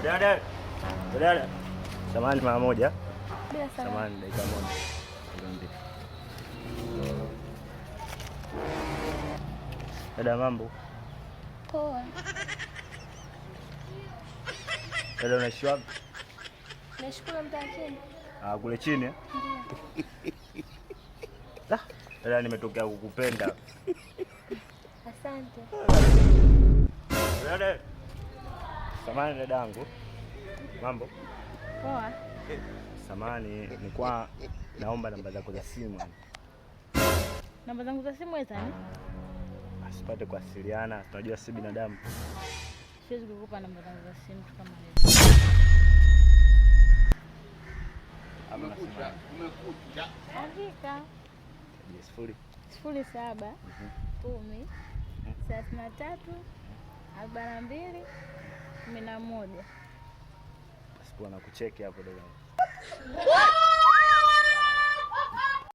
Dada. Dada. Samahani mara moja. Bila samahani. Samahani dakika moja. Mbili. Dada, mambo? Poa. Dada, unaishi wapi? Nashukuru mtaa chini. Ah, kule chini eh? Ah, dada, nimetokea kukupenda. Asante. Dada. Samahani dadangu. Mambo? Poa. Samahani, nilikuwa naomba namba zako za simu. Namba zangu za simu wezani? Asipate kuwasiliana, tunajua si binadamu. Siwezi kukupa namba zangu za simu tu kama hizo. Ama nasema Andika je, 0 07 10 33 42 11. Sikuwa na kucheki hapo dada.